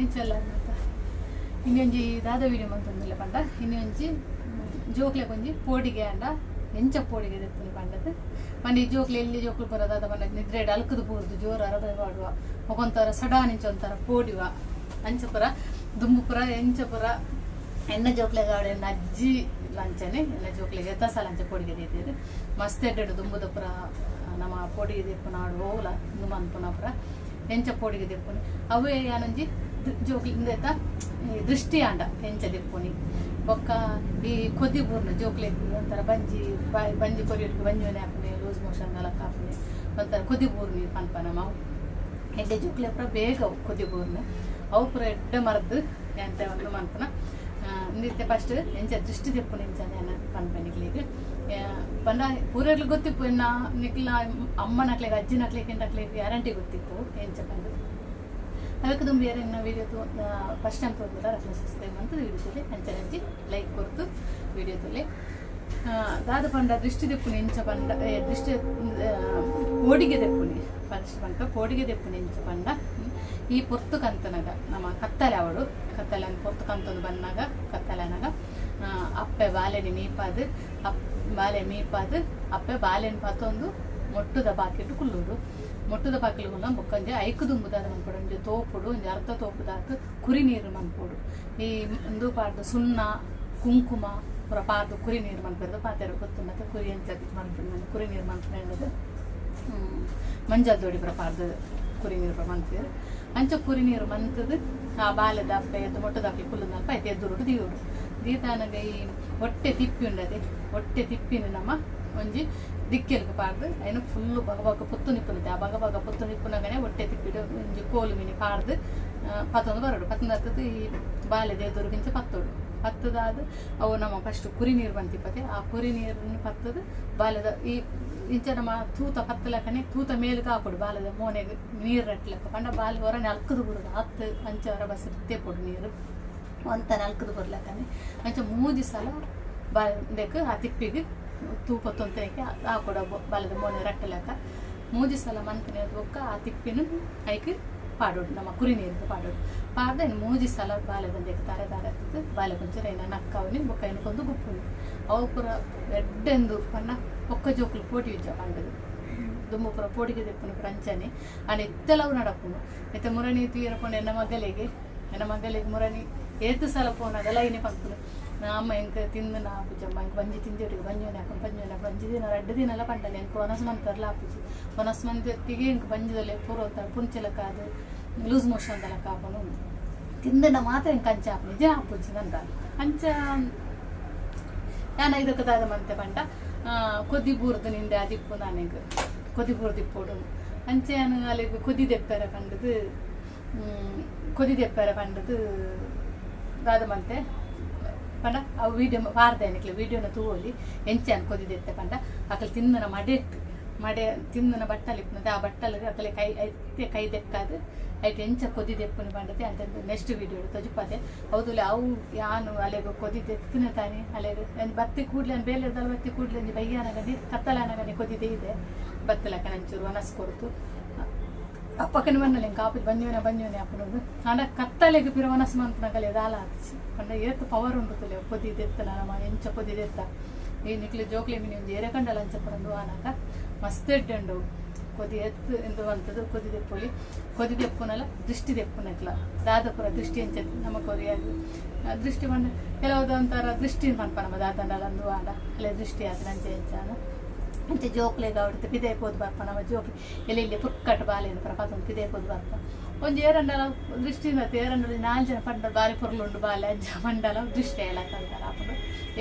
ಎಂಚಲ್ಲ ಮಾತ ಇನ್ನೊಂಜಿ ದಾದ ವೀಡಿಯೋ ಮಂತೊಂದುಲ್ಲೆ ಪಂಡ ಇನ್ನೊಂಜಿ ಜೋಕ್ಲೆಗ್ ಒಂಜಿ ಪೋಡಿಗೆ ಆಂಡ ಎಂಚ ಪೋಡಿಗೆ ದೆಪ್ಪುನಿ ಪಂಡದ್ ಪಂಡ ಈ ಜೋಕ್ಲು ಎಲ್ಲಿ ಜೋಕ್ಲು ಪೂರ ದಾದ ಪಂಡ ನಿದ್ರೆಡ್ ಅಲ್ಕುದು ಬೂರ್ದು ಜೋರು ಅರಬೆ ಪಾಡುವ ಒಕೊಂತರ ಸಡಾನ್ ಇಂಚ ಒಂಥರ ಪೋಡಿವ ಅಂಚ ಪೂರ ದುಂಬು ಪೂರ ಎಂಚ ಪೂರ ಎನ್ನ ಜೋಕ್ಲೆಗ್ ಆವಡ್ ಎನ್ನ ಅಜ್ಜಿ ಲಂಚನೆ ಎನ್ನ ಜೋಕ್ಲೆಗ್ ಎತ್ತ ಸಲ ಅಂಚ ಪೋಡಿಗೆ ದೀತೆರ್ ಮಸ್ತ್ ಎಡ್ಡೆಡ್ ದುಂಬುದ ಪೂರ ನಮ ಪೋಡಿಗೆ ದೆಪ್ಪುನ ಆಡ್ ಓವುಲ ಉಂದು ಮನ್ಪುನ ಪೂರ ಎಂಚ ಪೋಡಿಗೆ ದೆಪ್ಪುನಿ ಅವ್ವೇ ಯಾನೊಂಜಿ ಜೋಕ್ಲು ಇಂದೆತ ಈ ದೃಷ್ಟಿ ಆಂಡ ಎಂಚ ದೆಪ್ಪುನಿ ಬೊಕ್ಕ ಈ ಕೊದಿ ಬೂರ್ನ ಜೋಕ್ಲೆಗ್ ಒಂಥರ ಬಂಜಿ ಬಾಯಿ ಬಂಜಿ ಕೊರಿಯೊಟ್ಟಿಗೆ ಬಂಜಿ ಆಪುನಿ ಲೂಸ್ ಮೋಷನ್ ಲಕ್ಕ ಆಪುನಿ ಒಂಥರ ಕೊದಿ ಬೂರ್ನಿ ಪನ್ಪ ನಮ ಅವು ಎಡ್ಡೆ ಜೋಕ್ಲೆ ಪೂರ ಬೇಗ ಅವು ಕೊದಿ ಬೂರ್ನ ಅವು ಪೂರ ಎಡ್ಡೆ ಮರ್ದ್ ಎಂತ ಒಂದು ಮನ್ಪುನ. ಇಂದಿತ್ತೆ ಫಸ್ಟ್ ಎಂಚ ದೃಷ್ಟಿ ದೆಪ್ಪುನಿ ಎಂಚ ಯಾನ್ ಪನ್ಪೆ ನಿಕ್ಲೆಗ್. ಪಂಡ ಪೂರೆರ್ಲ ಗೊತ್ತಿಪ್ಪು ಎನ್ನ ನಿಕ್ಲ ಅಮ್ಮನಕ್ಲೆಗ್ ಅಜ್ಜಿನಕ್ಲೆಗ್ ಎಂಡಕ್ಲೆಗ್ ಗ್ಯಾರಂಟಿ ಗೊತ್ತಿಪ್ಪು ಎಂಚ ಪಂದ್. ಅವೆಕ್ ದುಂಬು ಏರೆನ ವೀಡಿಯೋ ತೂ ಫಸ್ಟ್ ಟೈಮ್ ತೂಂದುಲ್ಲ ಅಕ್ಲೆಗ್ ಸಬ್ಸ್ಕ್ರೈಬ್ ಮಂತ್ ವೀಡಿಯೋ ತೂಲೆ ಅಂಚನೆ ಒಂಜಿ ಲೈಕ್ ಕೊರ್ದು ವೀಡಿಯೋ ತೂಲೆ. ದಾದ ಪಂಡ ದೃಷ್ಟಿ ದೆಪ್ಪುನಿ ಎಂಚ ಪಂಡ ದೃಷ್ಟಿ ಪೋಡಿಗೆ ದೆಪ್ಪುನಿ ಫಸ್ಟ್ ಪನ್ಪ ಪೋಡಿಗೆ ದೆಪ್ಪುನಿ ಎಂಚ ಪಂಡ ಈ ಪೊರ್ತು ಕಂತನಗ ನಮ ಕತ್ತಲೆ ಆವೊಡು ಕತ್ತಲೆ ಪೊರ್ತು ಕಂತೊಂದು ಬನ್ನಗ ಕತ್ತಲೆ ಆನಗ ಅಪ್ಪೆ ಬಾಲೆನ್ ಮೀಪಾದ್ ಅಪ್ ಬಾಲೆ ಮೀಪಾದ್ ಅಪ್ಪೆ ಬಾಲೆನ್ ಪತೊಂದು ಮೊಟ್ಟುದ ಬಾಕಿಲ್ಡ್ ಕುಲ್ಲೊಡು. ಮೊಟ್ಟುದ ಬಾಕಿಲ್ ಕುಲ್ಲ ಬೊಕ್ಕ ಒಂಜಿ ಐಕ್ ದುಂಬು ದಾದ ಮನ್ಪೊಡು ಒಂಜಿ ತೋಪುಡು ಒಂಜಿ ಅರ್ಧ ತೋಪುದಾತ್ ಕುರಿ ನೀರು ಮನ್ಪೊಡು. ಈ ಉಂದು ಪಾಡ್ದ್ ಸುಣ್ಣ ಕುಂಕುಮ ಪೂರ ಪಾಡ್ದ್ ಕುರಿ ನೀರು ಮನ್ಪೆರ್ ಪಾತೆರ ಗೊತ್ತುಂಡತೆ ಕುರಿ ಎಂಚ ಮನ್ಪುನಿ ಕುರಿ ನೀರು ಮನ್ಪುನಿ ಮಂಜಲ್ ದೊಡಿ ಪೂರ ಪಾಡ್ದ್ ಕುರಿ ನೀರು ಪೂರ ಮನ್ಪುವೆರ್. ಅಂಚ ಕುರಿ ನೀರು ಮಂತುದು ಆ ಬಾಲೆದ ಅಪ್ಪೆ ಎದ್ದು ಮೊಟ್ಟುದಕ್ಲು ಕುಲ್ಲುನಲ್ಪ ಐತ ಎದುರುಡು ದೀವೊಡು. ದೀತಾನಗ ಈ ಒಟ್ಟೆ ತಿಪ್ಪಿ ಉಂಡತೆ ಒಟ್ಟೆ ತಿಪ್ಪಿನ ನಮ ಒಂಜಿ ದಿಕ್ಕೆಲ್ಗ್ ಪಾಡ್ದ್ ಐನ್ ಫುಲ್ಲ್ ಬಗ ಬಗ ಪೊತ್ತೊಂದು ಇಪ್ಪುನತೆ ಆ ಬಗ ಬಗ ಪೊತ್ತೊಂದು ಇಪ್ಪುನಗನೆ ಒಟ್ಟೆ ತಿಪ್ಪಿಡ್ ಒಂಜಿ ಕೋಲು ಮಿನಿ ಪಾಡ್ದ್ ಪತ್ತೊಂದು ಬರೊಡು. ಪತ್ತೊಂದು ಬತ್ತುದು ಈ ಬಾಲೆದ ಎದುರುಗ್ ಇಂಚ ಪತ್ತೊಡು. ಪತ್ತುದಾದ್ ಅವು ನಮ ಫಸ್ಟ್ ಕುರಿ ನೀರು ಪಂತಿಪ್ಪತೆ ಆ ಕುರಿ ನೀರುನ್ ಪತ್ತುದು ಬಾಲೆದ ಈ ಇಂಚ ನಮ ತೂತ ಪತ್ತುಲಕನೆ ತೂತ ಮೇಲ್ಗ್ ಆಪೊಡು ಬಾಲೆದ ಮೋನೆಗ್ ನೀರ್ ರಟ್ಟುಲೆಕ ಪಂಡ ಬಾಲೆ ಒರನೆ ಅಲ್ಕುದು ಬುರೊಡು ಆತ್ ಅಂಚ ರಬಸ ತೇಪೊಡು ನೀರ್ ಒಂತನೆ ಅಲ್ಕುದು ಬುರ್ಲಕನೆ ಅಂಚ ಮೂಜಿ ಸಲ ಬಾಲೆಗ್ ಆ ತಿಪ್ಪಿಗ್ ತೂ ಪತ್ತೊಂತೇಕೆ ಆಪೊಡು ಬಾಲೆದ ಮೋನೆ ರಟ್ಟುಲೆಕ ಮೂಜಿ ಸಲ ಮಂತಿನ ಬೊಕ್ಕ ಆ ತಿಪ್ಪಿನ್ ಐಕ್ ಪಾಡೊಡು ನಮ್ಮ ಕುರಿ ನೀರ್ಗ್ ಪಾಡೊಡು. ಪಾಡ್ದ್ ಐನ್ ಮೂಜಿ ಸಲ ಬಾಲೆದಂಡೆಗ್ ತಾರೆ ತಾರೆ ಅತ್ತುದು ಬಾಲೆ ಒಂಚೂರು ಐನ ನಕ್ಕಾವುನಿ ಬೊಕ್ಕ ಐನ್ ಕೊಂದು ಗುಪ್ಪುನಿ ಅವು ಪೂರ ಎಡ್ಡೆಂದು ಪಂಡ ಬೊಕ್ಕ ಜೋಕುಲು ಪೋಟಿ ಇಜ್ಜ ಪಂಡುದು ದುಂಬು ಪೂರ ಪೋಡಿಗೆ ದೆಪ್ಪುನು ಪೂರ ಅಂಚನೆ ಆಂಡ ಇತ್ತೆಲ ಅವು ನಡಪುಂಡು. ಇತ್ತೆ ಮುರಣಿ ತೂಯೆರೆ ಪೋಂಡ ಎನ್ನ ಮಗಲೆಗ್ ಎನ್ನ ಮಗಲೆಗ್ ಮುರಣಿ ಏತ್ ಸಲ ಪೋನಗಲ ಐನೆ ಪನ್ಪುನು ಅಮ್ಮ ಎಂಕ್ ತಿಂದುನ ಆಪುಜಮ್ಮ ಎಂಕ್ ಬಂಜಿ ತಿಂದಿಯೊಟ್ಟಿಗೆ ಬಂಜಿ ಒಂಜಿ ಆಪುಂಡು ಬಂಜಿ ಒಂಜಿ ಆಪುಂಡು ಒಂಜಿ ದಿನ ರಡ್ಡ್ ದಿನಲ ಪಂಡಲ್ ಎಂಕ್ ವನಸ್ ಮನ್ಪೆರ್ಲ ಆಪುಜಿ ವನಸ್ ಮಂತಿಯೊತ್ತಿಗೆ ಎಂಕ್ ಬಂಜಿದೊಲೆ ಪೂರ ಒಂಥರ ಪುಂಚಿ ಲೆಕ್ಕ ಆದ್ ಲೂಸ್ ಮೋಷನ್ ದ ಲೆಕ್ಕ ಆಪುಂಡು ತಿಂದುಂಡ ಮಾತ್ರ ಎಂಕ್ ಅಂಚ ಆಪುಂಡು ಇಜ್ಜಿ ಆಪುಜಿ ಪಂದಾಲ್ ಅಂಚ ಯಾನ್ ಐದಕ್ಕೆ ದಾದ ಮಂತೆ ಪಂಡ ಕೊದಿ ಬೂರ್ದು ನಿಂದೆ ಅದಿಪ್ಪು ನಾನೆಗ್ ಕೊದಿ ಬೂರ್ದಿಪ್ಪೊಡು ಅಂಚ ಯಾನ್ ಅಲೆಗ್ ಕೊದಿ ದೆಪ್ಪೆರೆ ಪಂಡುದು ಕೊದಿ ದೆಪ್ಪೆರೆ ಪಂಡುದು ದಾದ ಮಂತೆ ಪಂಡ ಅವು ವೀಡಿಯೋ ಪಾರ್ದೆ ನಿಕ್ಲೆ ವೀಡಿಯೋನ ತೂವೊಲಿ ಎಂಚ ಯಾನ್ ಕೊದಿ ದೆತ್ತೆ ಪಂಡ ಅಕಲ್ ತಿಂದನ ಮಡೆಟ್ ಮಡೆ ತಿಂದನ ಬಟ್ಟಲ್ ಇಪ್ಪುನತೆ ಆ ಬಟ್ಟಲ್ಗ್ ಅಕಲೆ ಕೈ ಐತೆ ಕೈ ದೆಕ್ಕಾದ್ ಐಟ್ ಎಂಚ ಕೊದಿ ದೆಪ್ಪುನಿ ಪಂಡತೆ ಅಂತ ನೆಕ್ಸ್ಟ್ ವೀಡಿಯೋ ತೊಜಪಾದೆ ಹೌದುಲೆ ಅವು ಯಾನ್ ಅಲೆಗ್ ಕೊದಿ ದೆತ್ತಿನ ತಾನಿ ಅಲೆಗ್ ಯಾನ್ ಬತ್ತಿ ಕೂಡ್ಲೆ ಯಾನ್ ಬೇಲೆರ್ದಲ ಬತ್ತಿ ಕೂಡ್ಲೆ ಒಂಜಿ ಬಯ್ಯಾನಗನೆ ಕತ್ತಲಾನಗನೆ ಕೊದಿ ದೆಯ್ದೆ ಬತ್ತಲಕ ನಂಚೂರು ವನಸ್ ಕೊರ್ತು ಅಪ್ಪಕನ ಬನ್ನಲೆ ಎಂಕ್ ಆಪುಜಿ ಬಂಜೋನೆ ಬಂಜೋನೆ ಆಪುನದು ಆಂಡ ಕತ್ತಲೆಗ್ ಪಿರ ವನಸ್ ಮನ್ಪುನಗಲೆ ದಾಲ ಆತಿಜಿ ಪಂಡ ಏತ್ ಪವರ್ ಉಂಡು ತೂಲೆ ಕೊದಿ ದೆತ್ತನ ನಮ ಎಂಚ ಕೊದಿ ದೆತ್ತ ಈ ನಿಕ್ಲೆ ಜೋಕ್ಲೆ ಮಿನಿ ಒಂಜಿ ಏರೆ ಕಂಡಲ ಅಂಚ ಪರಂದು ಆನಗ ಮಸ್ತ್ ಎಡ್ಡೆ ಉಂಡು ಕೊದಿ ಎತ್ತು ಇಂದು ಮಂತುದು ಕೊದಿ ದೆಪ್ಪೊಲಿ ಕೊದಿ ದೆಪ್ಪುನಲ ದೃಷ್ಟಿ ದೆಪ್ಪುನಕ್ಲ ದಾದ ಪೂರ ದೃಷ್ಟಿ ಎಂಚ ನಮಕ್ ಒರಿಯಗ್ ದೃಷ್ಟಿ ಪಂಡ ಕೆಲವುದ ಒಂಥರ ದೃಷ್ಟಿ ಪನ್ಪ ನಮ ದಾದಂಡಲ ಅಂದು ಆಂಡ ಅಲೆ ದೃಷ್ಟಿ ಆತ್ಂಡ ಅಂಚ ಇಂಚ ಅಂಚ ಜೋಕ್ಲೆಗ್ ಆವಡ್ ಪಿದಯಿ ಪೋದು ಬರ್ಪ ನಮ ಜೋಕ್ಲು ಎಲ್ಯ ಎಲ್ಯ ಪುರ್ಕಟ್ ಬಾಲೆನ್ ಪೂರ ಪತೊಂದು ಪಿದಯಿ ಪೋದು ಬರ್ಪ ಒಂಜಿ ಏರಂಡಲ ದೃಷ್ಟಿ ಅತ್ ಏರಂಡಲ ನಾಲ್ ಜನ ಪಂಡ ಬಾರಿ ಪೊರ್ಲುಂಡು ಬಾಲೆ ಅಂಚ ಪಂಡಲ ದೃಷ್ಟಿ ಆಯಿಲಕ ಅಂತಾರ ಆಪುಂಡು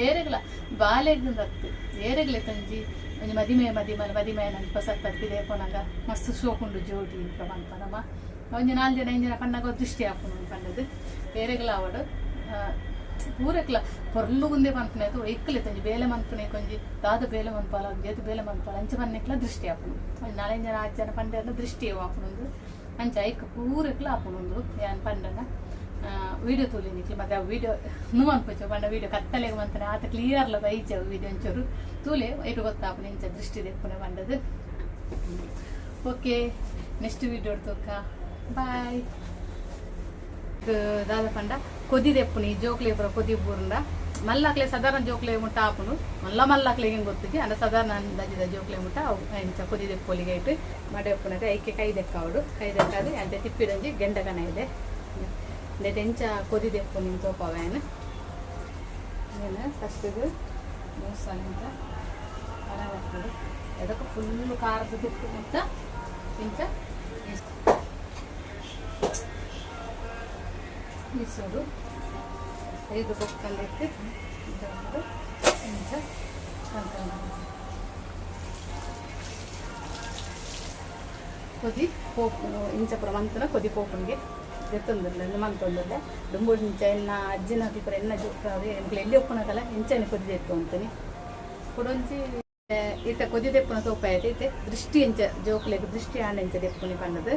ಏರೆಗ್ಲ ಬಾಲೆಗ್ ಅತ್ತ್ ಏರೆಗ್ಲ ಇತ್ತೊಂಜಿ ಒಂಜಿ ಮದಿಮೆ ಮದಿಮಲ್ ಮದಿಮಯನ ಒಂಜಿ ಪೊಸತ್ತಾದ್ ಪಿದಯಿ ಪೋನಗ ಮಸ್ತ್ ಶೋಕುಂಡು ಜೋಡಿ ಪೂರ ಪನ್ಪ ನಮ ಒಂಜಿ ನಾಲ್ ಜನ ಐನ್ ಜನ ಪನ್ನಗ ದೃಷ್ಟಿ ಆಪುಂಡು ಪಂಡುದು ಏರೆಗ್ಲ ಆವಡ್ ಪೂರೆಕ್ಲ ಪೊರ್ಲು ಉಂದೆ ಪನ್ಪುನೆ ಒಯ್ಕ್ಲ ಒಂಜಿ ಬೇಲೆ ಮನ್ಪುನೆಕ್ ಒಂಜಿ ದಾದ ಬೇಲೆ ಮನ್ಪಾಲ ಒಂಜಿ ಏತ್ ಬೇಲೆ ಮನ್ಪಾಲ ಅಂಚ ಪನ್ನೆಕ್ಲ ದೃಷ್ಟಿ ಆಪುಂಡು ಒಂಜಿ ನಾಲೈನ್ ಜನ ಆಜಿ ಜನ ಪಂಡೆರ್ನ ದೃಷ್ಟಿ ಆಪುಂಡು ಅಂಚ ಐಕ್ ಪೂರೆಕ್ಲ ಆಪುಂಡು ಯಾನ್ ಪಂಡನ ವೀಡಿಯೋ ತೂಲೆ ನಿಕ್ಲು ಮತ್ತೆ ಅವು ವೀಡಿಯೋ ನು ಮನ್ಪುಜ ಪಂಡ ವೀಡಿಯೋ ಕತ್ತಲೆಗ್ ಮಂತನೆ ಆತ್ ಕ್ಲಿಯರ್ಲ ಬೈಜ ಅವು ವೀಡಿಯೋ ಒಂಚೂರು ತೂಲೆ ಐಟ್ ಗೊತ್ತಾಪುಂಡು ಇಂಚ ದೃಷ್ಟಿ ದೆಪ್ಪುನೆ ಪಂಡದ್. ಓಕೆ ನೆಕ್ಸ್ಟ್ ವೀಡಿಯೋ ತೂಕ ಬಾಯ್. ದಾದ ಪಂಡ ಕೊದಿ ದೆಪ್ಪುನಿ ಜೋಕ್ಲೆ ಪೂರ ಕೊದಿ ಬೂರುಂಡ ಮಲ್ಲಾಕ್ಲೆ ಸಾಧಾರಣ ಜೋಕ್ಲೆ ಮುಟ್ಟ ಆಪುಂಡು ಮಲ್ಲ ಮಲ್ಲಾಕ್ಲೆ ಹೆಂಗೆ ಗೊತ್ತಿದ್ದಿ ಅಂಡ ಸಾಧಾರಣ ಅಂದಾಜಿದ ಜೋಕ್ಲೆ ಮುಟ್ಟ ಅವು ಇಂಚ ಕೊದಿ ದೆಪ್ಪೊಲಿಗೆ ಇಟ್ಟು ಮಡೆ ಉಪ್ಪುನತೆ ಐಕೆ ಕೈ ದೆಕ್ಕಾವಡು ಕೈ ದೆಕ್ಕಾದು ಅಂತೆ ತಿಪ್ಪಿಡೊಂಜಿ ಗೆಂಡಕನ ಇದೆ ಇಂದೆಟ್ ಎಂಚ ಕೊದಿ ದೆಪ್ಪುನಿ ತೋಪವೇನು నేను ಫಸ್ಟಿಗೆ ಮೂಸಲಿಂದ ಹಾಕ್ಬಿಡು ಅದಕ್ಕೆ ಫುಲ್ ಖಾರದ ತಿಪ್ಪು ಮುಟ್ಟ ಇಂಚ ಮೀಸೋಡು ಐದು ಬೊಕ್ಕಲ್ಲಿಟ್ಟು ಇಂಚ ಇಂಚ ಕೊದಿ ಪೋಪುನು ಇಂಚ ಪೂರ ಮಂತನ ಕೊದಿ ಪೋಪುನಿಗೆ ದೆತ್ತೊಂದುಲ್ಲೆ ಮಂತೊಂದುಲ್ಲೆ ದುಂಬು ಇಂಚ ಎನ್ನ ಅಜ್ಜಿನ ಪೂರ ಎನ್ನ ಜೋಕಾವೆ ಎಂಕ್ಲೆ ಎಲ್ಲಿ ಒಪ್ಪುನಕಲ ಇಂಚನೆ ಕೊದಿ ದೆತ್ತು ಅಂತೀನಿ ಕುಡೊಂಜಿ ಇತ್ತೆ ಕೊದಿ ದೆಪ್ಪುನ ತೋಪ ಐತೆ ಇತ್ತೆ ದೃಷ್ಟಿ ಎಂಚ ಜೋಕ್ಲೆಗ್ ದೃಷ್ಟಿ ಆಂಡ ಎಂಚ ದೆಪ್ಪುನಿ ಪಂಡದು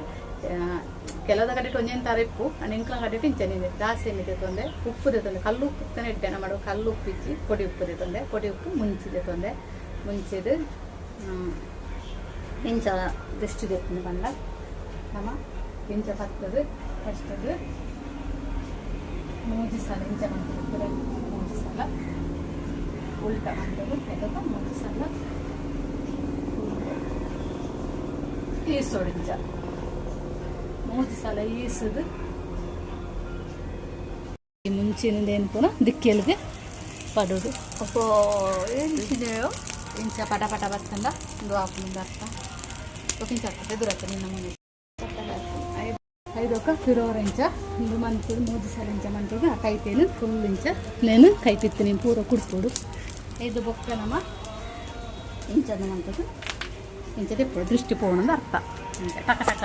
ಕೆಲವದ ಕಡೆಟ್ ಒಂಜೆನ್ ತರ ಇಪ್ಪು ಅಂಡ್ ಎಂಕ್ಲ ಕಡೆಟ್ ಇಂಚ ನೀನು ದಾಸೆ ದೆತ್ತೊಂದೆ ಉಪ್ಪು ದೆತ್ತೊಂದೆ ಕಲ್ಲು ಉಪ್ಪು ತನೆ ಎಡ್ಡೆನ ಮಾಡು ಕಲ್ಲು ಉಪ್ಪು ಇಜ್ಜಿ ಪೊಡಿ ಉಪ್ಪು ದೆತ್ತೊಂದೆ ಪೊಡಿ ಉಪ್ಪು ಮುಂಚಿ ದೆತ್ತೊಂದೆ ಮುಂಚಿದು ಇಂಚ ದೃಷ್ಟಿ ದೆಪ್ಪುನಿ ಪಂಡ ನಮ ಇಂಚ ಪತ್ತದು ಫಸ್ಟದು ಮೂಜಿ ಸಲ ಇಂಚ ಮಂತದು ಮೂಜಿ ಸಲ ಉಲ್ಟಾ ಮಂತದು ಎದಕ ಮೂಜಿ ಸಲ ಈಸೋಡು ಇಂಚ ಮೂಜಿ ಸಲ ಈಸುದು ಈ ಮುಂಚಿನಿಂದ ಏನು ಪೂರ ದಿಕ್ಕೆಲ್ಗೆ ಪಡೋದು. ಅಪ್ಪೋ ಎಂಚಿದೆಯೋ ಇಂಚ ಪಟ ಪಟ ಬತ್ತಂದ ಒಂದು ಆಪುಂದು ಅರ್ಥ ಇಂಚ ಆಗ್ತದೆ ಎದುರತ್ತ ನಿನ್ನ ಮನೆ ಐದೊಕ್ಕ ಫಿರೋರ್ ಇಂಚ ಒಂದು ಮಂತದ ಮೂಜಿ ಸಲ ಇಂಚ ಮಂತದ ಆ ಕೈತೇನು ಫುಲ್ ಇಂಚ నేను ಕೈ ತಿತ್ತೀನಿ ಪೂರ ಕುಡ್ಪೋಡು ಐದು ಬೊಕ್ಕ ನಮ್ಮ ಇಂಚದ ಮಂತದ್ದು ಇಂಚ ತಿಪ್ಪುಡು ದೃಷ್ಟಿ ಪೋಣಂದು ಅರ್ಥ ಇಂಚ ಟಕ ಟಕ.